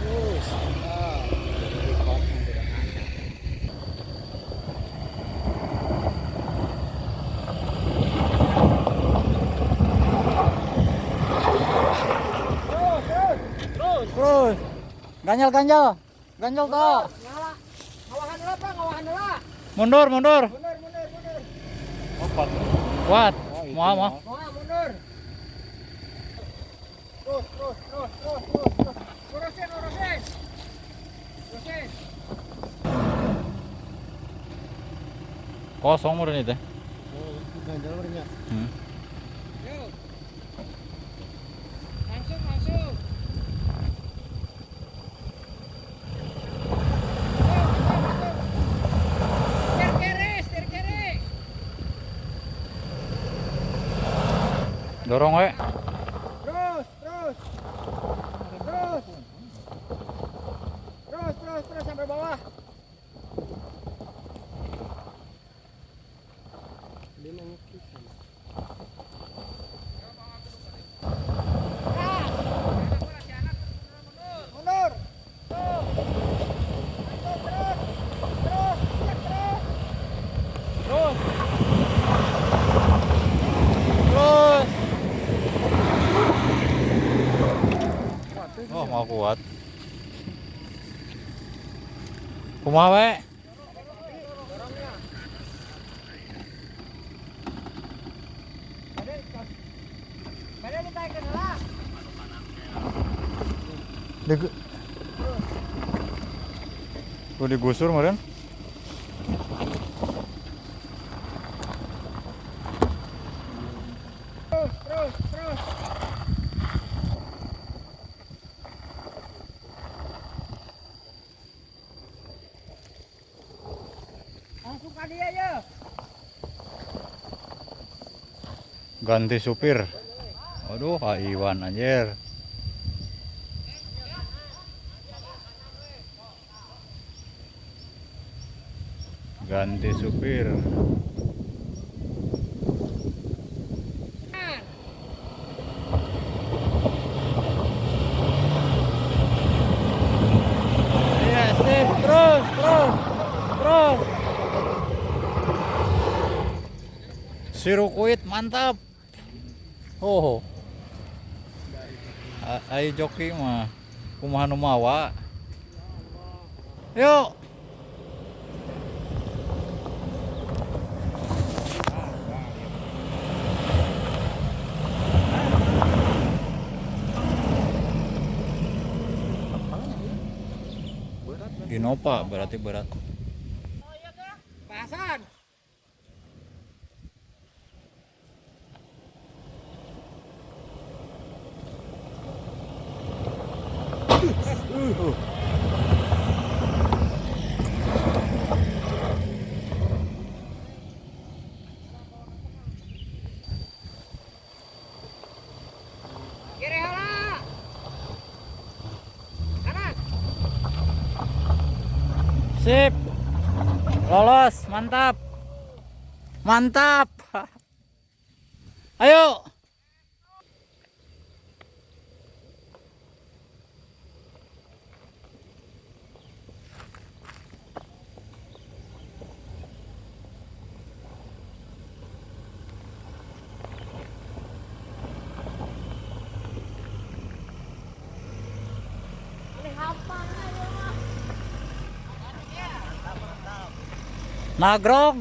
Terus. Ah, record yang tidak ada. Terus, terus. Terus. Terus. Ganjal, ganjal. Ganjal toh. Ngalah. Ngawahan heula, Pak, ngawahan heula. Mundur, mundur. Mundur, mundur, mundur. Kuat. Mau, mau. Moal mundur. Terus, terus, terus, terus, terus, terus. Lurusin, lurusin. Lurusin. Kosong meureun itu. Oh, ganjal bernya. Hmm. Yuk. Langsung, langsung. Masuk, masuk, masuk. Setir kiri, setir kiri. Dorong we. Terus, terus. Terus. Terus, terus, terus sampai bawah. Dia nangis. Keras. Mundur. Tuh. Langsung terus. Terus, cek terus. Terus. Terus. Oh, mau kuat. Kumaha we? Dorongnya. Bade, bade ditaikkeun heula. Udah digusur meureun. Terus, terus, terus. Langsung ka dia ya. Ganti supir. Aduh, Pak Iwan anjir. Ganti supir. Iya, sip. Terus, terus. Terus. Sirkuit mantap. Oh. Ayo joki mah kumaha nu mawa. Yuk. Innova berarti berat. Pasan. Kiri heula. Kanan. Sip. Lolos, mantap. Mantap. Ayo. Ini hampang aja mah. Nagrog.